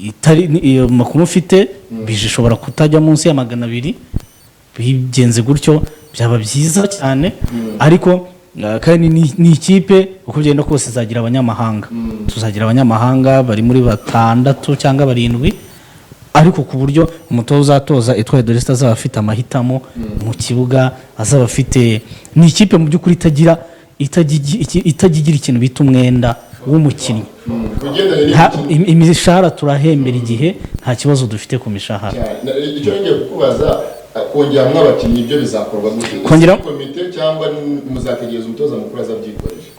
itari iyo makuru ufite bije ishobora kutajya munsi ya 200. Bigenze gutyo byaba byiza cyane. Ariko kandi ni ikipe uko byagenda kose izagira abanyamahanga. Tuzagira abanyamahanga bari muri batandatu cyangwa barindwi, ariko ku buryo umutoza uzatoza Etoile de l'Est azaba afite amahitamo mu kibuga, azaba afite. Ni ikipe mu by'ukuri itagira itajya igira ikintu bita umwenda w'umukinnyi. Ugendanye Imishahara turahembera igihe, nta kibazo dufite ku mishahara. Cyane. Icyo ngiye kukubaza, kongeramo abakinnyi ibyo bizakorwa gute? Ese komite cyangwa muzategereza umutoza mukuru azabyikorera?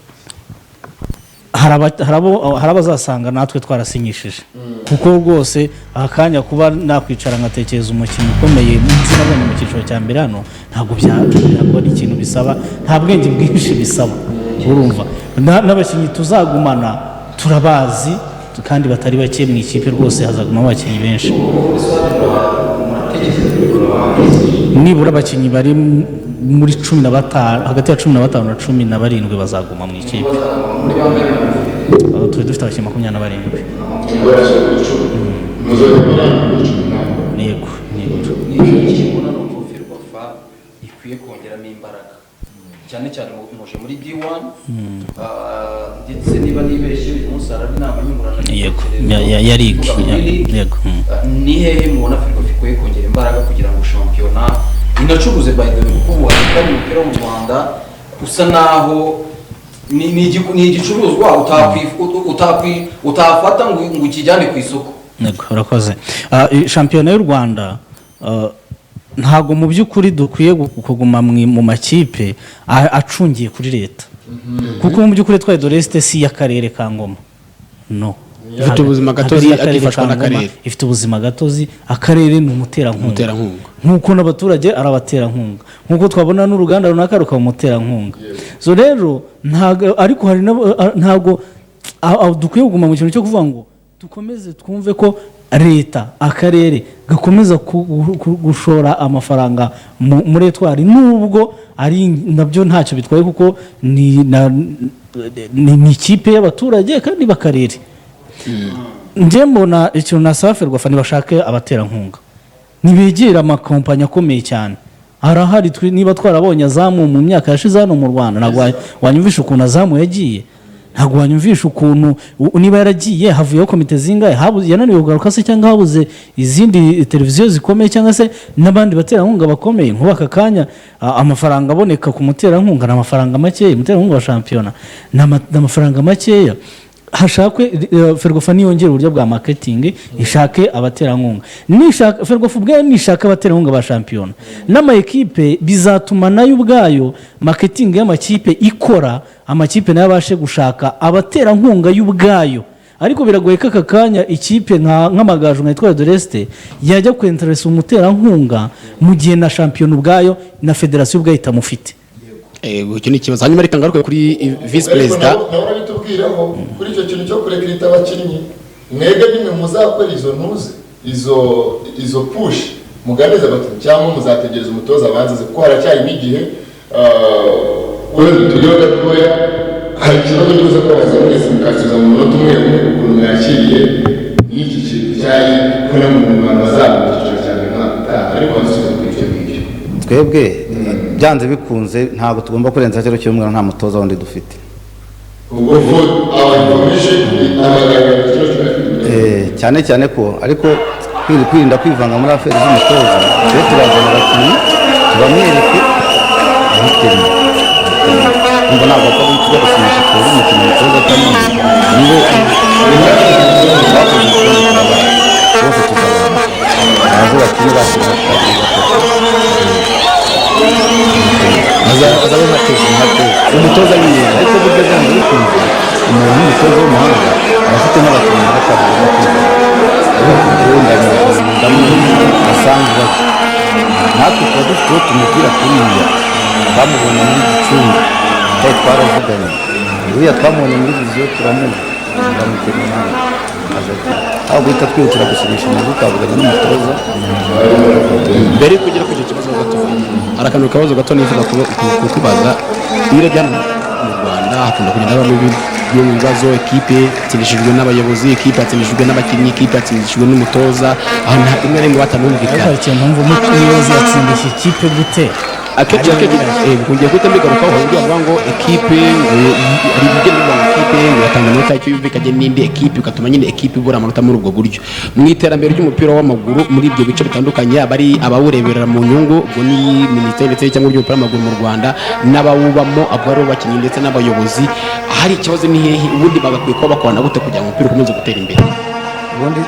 Hari abazasanga natwe twarasinyishije, kuko rwose aka kanya kuba nakwicara nkatekereza umukinnyi ukomeye nzi nabonye mu cyiciro cya mbere hano, ntabwo ntabwo ari ikintu bisaba, nta bwenge bwinshi bisaba. Urumva n'abakinnyi tuzagumana turabazi kandi batari bake mu ikipe rwose, hazagumamo abakinnyi benshi. Nibura abakinnyi bari muri 15, hagati ya 15 na 17 bazaguma mu ikipe. Tuba dufite abakinnyi 27. Guhera ku 10 muzongera kuri 18? Yego, nibura. Ni iki ubona ni uko Ferwafa ikwiye kongeramo imbaraga, cyane cyane muje muri D1, ndetse niba nibeshye uyu munsi haraba inama nyunguranabitekerezo Ya ligue. ivuga kuri league. Yego. Ni hehe mubona Ferwafa ikwiye kongera imbaraga kugira ngo shampiyona inacuruze, by the way, kuko ubu hari umupira wo mu Rwanda usa naho ni igicuruzwa utafata ngo ukijyane ku isoko? Yego, urakoze. Shampiyona y'u Rwanda, ntabwo mu by'ukuri dukwiye kuguma mu makipe acungiye kuri leta, kuko mu by'ukuri Etoile de l'Est si iy'akarere ka Ngoma, no. Ifite ubuzima Ntabwo gatozi, ari iy'akarere agifashwa ka Ngoma, n'akarere. Ifite ubuzima gatozi, akarere ni umuterankunga. Umuterankunga. Nk'uko n'abaturage ari abaterankunga, nk'uko twabona n'uruganda runaka rukaba umuterankunga. So rero ntabwo, ariko hari ntabwo dukwiye kuguma mu kintu cyo kuvuga ngo dukomeze twumve ko leta, akarere gakomeza gushora amafaranga muri Etoile, nubwo ari nabyo ntacyo bitwaye, kuko ni ikipe y'abaturage kandi b'akarere. Njye mbona ikintu nasaba Ferwafa, ntibashake abaterankunga, ntibegere amakompanyi akomeye cyane, arahari. Niba twarabonye Azam mu myaka yashize hano mu Rwanda, ntabwo wanyumvisha ukuntu Azam yagiye, ntabwo wanyumvisha ukuntu niba yaragiye havuyeho komite zingahe, yananiwe kugaruka se, cyangwa habuze izindi televiziyo zikomeye cyangwa se n'abandi baterankunga bakomeye. Nk'ubu aka kanya amafaranga aboneka ku muterankunga ni amafaranga makeya. Umuterankunga wa shampiyona ni amafaranga makeya. Hashakwe Ferwafa niyongere uburyo bwa marketing, ishake abaterankunga. Nishaka, Ferwafa ubwayo nishaka abaterankunga ba shampiyona n'ama ekipe, bizatuma nayo ubwayo marketing y'amakipe ikora, amakipe nayo abashe gushaka abaterankunga y'ubwayo. Ariko biragoye ko aka kanya ikipe nk'Amagaju, nka Etoile de l'Est yajya kwenteresa umuterankunga mu gihe na shampiyona ubwayo na federasiyo ubwayo itamufite. Ego, icyo ni ikibazo. Hanyuma reka ngaruke kuri visi Ariko perezida. Nawe urabitubwiraho kuri icyo kintu cyo kurecruita abakinnyi. Mwebwe nimwe muzakora izo ntuze, izo push, muganize abakinnyi, cyangwa muzategereza umutoza abanza, kuko haracyarimo igihe? Wenda tujyeho gatoya, hari ikibazo cyose kubaza mwese mukasubiza mu munota umwe umwe, ukuntu mwakiriye n'iki kintu cyari ko no mu bantu bazaba mu cyiciro cya mbere umwaka utaha, ariko basubiza kuri icyo ngicyo. Twebwe Byanze bikunze ntabwo tugomba kurenza kino cyumweru nta mutoza wundi dufite. Ubwo for our information, abagaragara kino cyumweru. Cyane cyane ko ariko kwirinda kwivanga muri affaires z'umutoza, twe turazana abakinnyi tubamwereke ahitemo. Umva, ntabwo apfa guhita gusinyisha twebwe umukino umutoza atamuzi. Niwe bakoze urutonde, turabaha bose, tuzabaha baze bakine bakina babiri batatu. Azaba nka teze umutoza nyine. Ariko burya byanze bikunze umuntu w'umutoza w'umuhanga aba afite n'abakinnyi nka batanu bagomba kwiga, wenda ndamuzi basanzwe bake. Natwe tuba dufite uwo tumubwira kuriya twamubonye muri Gicumbi, twari twaravuganye, uriya twamubonye muri Vision, turamuzi, turamukeneye nawe azajya aho guhita twihutira gusinyisha umuntu tutavuganye n'umutoza. Mbere yuko ugera kuri icyo kibazo gato, hari akantu kabazo gato nifuza kukubaza. Iyo urebye hano mu Rwanda hakunda kugenda habamo bimwe mu bibazo: ekipe yatsindishijwe n'abayobozi, ekipe yatsindishijwe n'abakinnyi, ekipe yatsindishijwe n'umutoza, aho nta rimwe na rimwe Ariko batanumvikana. Hari ikintu numva, umuyobozi yatsindisha ikipe gute? Akenshi akenshi ngiye guhita mbigarukaho. Hari uburyo bavuga ngo ekipe ngo hari ibigenda bivuga ngo ekipe ngo yatanga amanota icyo yumvikanye n'indi ekipe, bigatuma nyine ekipe ibura amanota muri ubwo buryo. Mu iterambere ry'umupira w'amaguru muri ibyo bice bitandukanye, aba ari abawureberera mu nyungu, ubwo ni minisiteri ndetse cyangwa ry'umupira w'amaguru mu Rwanda, n'abawubamo, abo ari abakinnyi ndetse n'abayobozi, ahari ikibazo ni hehe? Ubundi bagakwiye kuba bakorana gute kugira ngo umupira ukomeze gutera imbere? Ubundi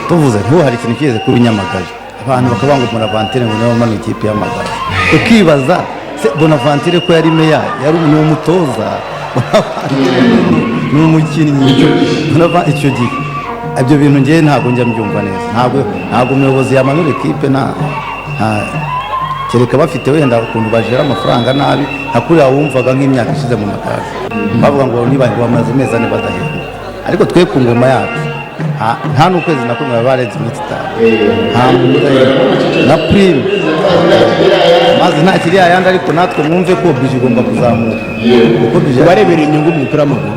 tuvuze nk'ubu hari ikintu kigeze kuba i Nyamagabe, abantu bakavuga ngo Bonaventure ngo niwe wamanuye ikipe y'Amagare. Ukibaza se Bonaventure ko yari meya, yari ni umutoza, Bonaventure ni umukinnyi? Icyo gihe ibyo bintu ngewe ntabwo njya mbyumva neza. Ntabwo umuyobozi yamanura ekipe, nta kereka bafite wenda ukuntu bajera amafaranga nabi, nka kuriya wumvaga nk'imyaka ishize mu Magaju bavuga ngo niba ngo bamaze amezi 4 badahembwa. Ariko twe ku ngoma yacu nta n'ukwezi na kumwe baba barenze iminsi 5, nta muntu udahembwa na prime, maze nta kiri yayandi. Ariko natwe mwumve ko budget igomba kuzamuka kuko budget Barebera inyungu mu mupira w'amaguru.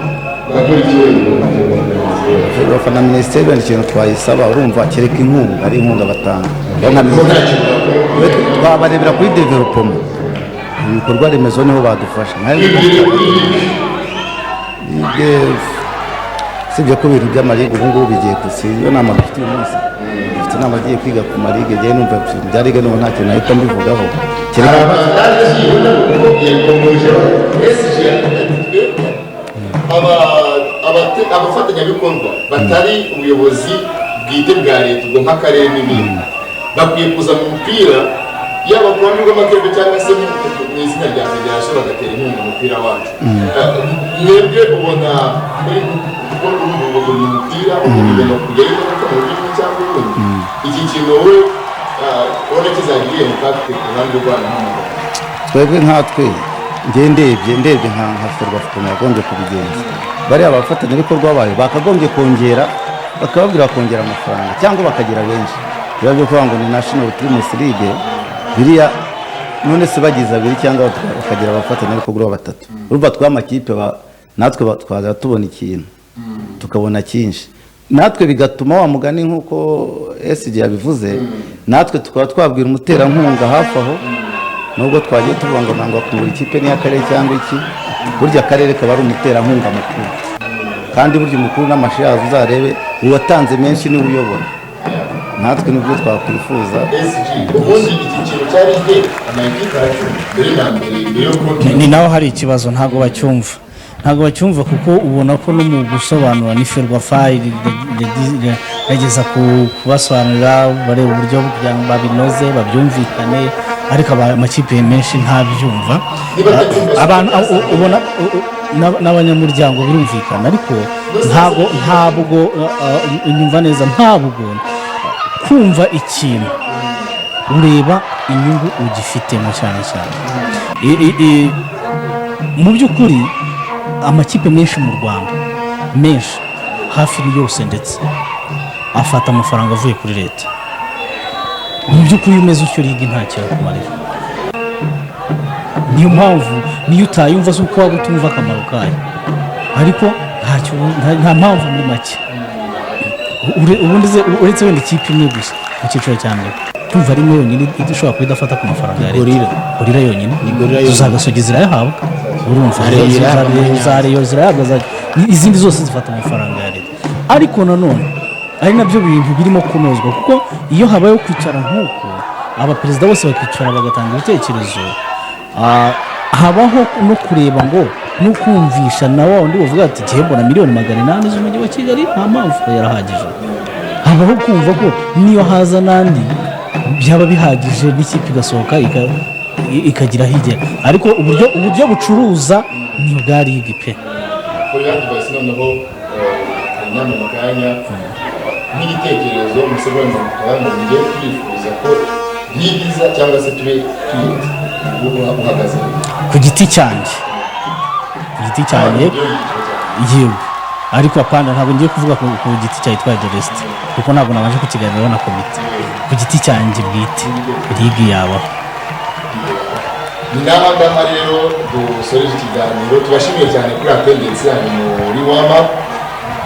Ferwafa na minisiteri wenda ikintu twayisaba, urumva kereka inkunga, ari inkunga batanga. Rero nka minisiteri twabarebera kuri développement, ibikorwa remezo niho badufasha. Nka ligue, usibye ko ibintu by'amaligue ubu ngubu bigiye gusa, iyo nama dufite uyu munsi, dufite inama agiye kwiga ku maligue. Ngewe numva ibintu bya ligue n'ubu nta kintu nahita mbivugaho kereka Avantage yakomeje SG abafatanyabikorwa batari ubuyobozi bwite bwa leta, ubwo nk'akarere n'ibindi, bakwiye kuza mu mupira, yaba ku ruhande rw'amategeko cyangwa se mu izina rya federasiyo, bagatera inkunga umupira wacu. Mwebwe ubona muri kuko urumva ngo ni umupira ubu bigomba kujyayo ingaruka mu buryo bumwe cyangwa ubundi. Iki kintu wowe ubona kizagira iyihe impact ku ruhande rwanyu nk'umugabo? Twebwe nkatwe, njye ndebye nka Ferwafa ukuntu yagombye kubigenza, bariya abafatanyabikorwa bayo bakagombye kongera bakababwira kongera amafaranga cyangwa bakagira benshi. Biba byo kuvuga ngo ni National Primus League biriya, none se bagize abiri cyangwa bakagira abafatanyabikorwa batatu, urumva twa amakipe natwe twaza tubona ikintu, tukabona cyinshi natwe, bigatuma wa mugani nk'uko SG yabivuze, natwe tukaba twabwira umuterankunga hafi aho. Nubwo twagiye tuvuga ngo ntabwo kungura ikipe n'iy'akarere cyangwa iki, burya akarere kaba ari umuterankunga mukuru, kandi burya umukuru n'amashares uzarebe uwatanze menshi niwe uyobora. Natwe nibyo twakwifuza. SG, ubundi iki kintu cya ligue amakipe aracyumva mbere na mbere mbere yo kubona? Ni naho hari ikibazo, ntabwo bacyumva, ntabwo bacyumva, kuko ubona ko no mu gusobanura ni Ferwafa irageza kubasobanurira, bareba uburyo kugira ngo babinoze babyumvikane, ariko amakipe menshi ntabyumva. Niba atacyumva, abantu ubona n'abanyamuryango birumvikana, ariko ntabwo unyumva neza. Ntabwo kumva ikintu, ureba inyungu ugifitemo cyane cyane. Mu by'ukuri amakipe menshi mu Rwanda, menshi hafi ni yose ndetse, afata amafaranga avuye kuri leta. Mu by'ukuri iyo umeze utyo, ligue ntacyo yakumarira. Niyo mpamvu niyo utayumva si uko waba utumva akamaro kayo, ariko ntacyo nta mpamvu muri make. Ubundi se uretse wenda ikipe imwe gusa mu cyiciro cya mbere. Tumva ari imwe yonyine ishobora kuba idafata ku mafaranga ya leta. Gorilla. Gorilla yonyine. Gorilla yonyine. Za Gasogi zirayahabwa, urumva? Rayon irayahabwa muri Za Nyanza. Rayon zirayahabwa, izindi zose zifata amafaranga ya leta. Ariko nanone ari nabyo bintu birimo kunozwa, kuko iyo habayeho kwicara nk'uko abaperezida bose bakicara bagatanga ibitekerezo, habaho no kureba ngo no kumvisha na wa wundi bavuga ati: "Njyewe mbona miliyoni 800 z'umujyi wa Kigali nta mpamvu, yarahagije." Habaho kumva ko niyo haza n'andi byaba bihagije, n'ikipe igasohoka ikagira aho igera. Ariko uburyo bucuruza ni ubwa ligue pe. Kuri advice noneho, hari inama mu kanya nk'igitekerezo mu segonda 50, ngiye turifuza ko ligue iza cyangwa se tube tuyiretse, uhagaze? Ku giti cyanjye, yewe, ariko apana, ntabwo ngiye kuvuga ku giti cya Etoile de l'Est, kuko ntabwo nabanje kukiganiraho na komite. Ku giti cyanjye bwite, ligue yabaho. Ni n'aha ngaha rero dusoreje ikiganiro. Tubashimiye cyane kuri attendance yanyu muri wama.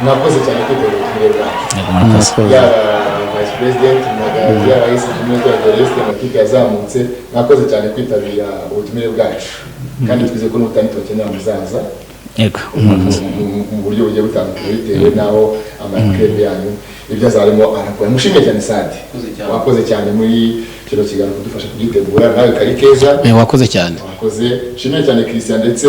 Mwakoze cyane kwitabira ubutumire bwacu. Yego, murakoze. Yaba vice president Magazi, yaba isi Etoile de l'Est, amakipe yazamutse, mwakoze cyane kwitabira ubutumire bwacu, kandi twizeye ko n'ubutaha tubakenera muzaza Yego, murakoze. mu buryo bugiye butandukanye, bitewe n'aho amakirere yanyu ibyo azarimo arakora. Mushimiye cyane Sadi, wakoze cyane muri kino kiganiro kudufasha kugitegura, nawe kari keza. Wakoze cyane. Wakoze. Nshimiye cyane Christian ndetse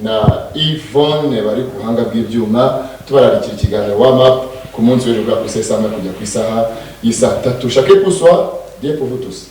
na Yvonne bari ku buhanga bw'ibyuma. Tubararikira ikiganiro Warm Up ku munsi w'ejo bwa ku isaha 1 kujya ku isaha y'isaa 3. Chacun pour soi, Dieu pour vous tous.